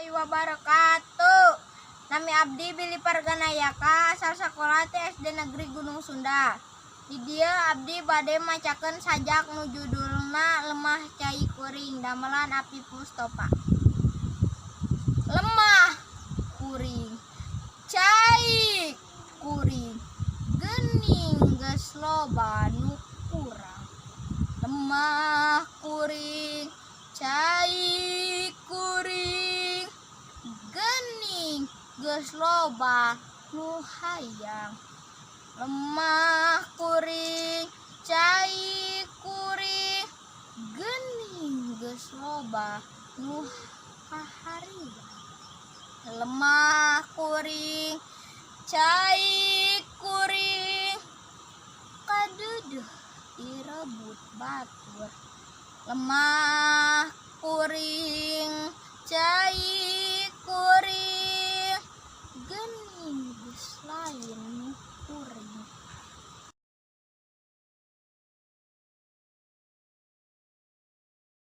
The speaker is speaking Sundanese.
Wabarakatuh. Nami abdi Billy Parganayaka, asal sekolah ti SD Negeri Gunung Sunda. Di dieu abdi bade macakeun sajak nu judulna Lemah Cai Kuring, damelan Api Mustofa. Lemah kuring, cai kuring, geuning geus loba nu kurang. Lemah kuring, cai kuring, geuning geus loba nu hayang. Lemah kuring, cai kuring, geuning geus loba nu hahariang. Lemah kuring, cai kuring, kadeudeuh direbut batur. Lemah kuring, cai kuring, geuning geus lain nu kuring.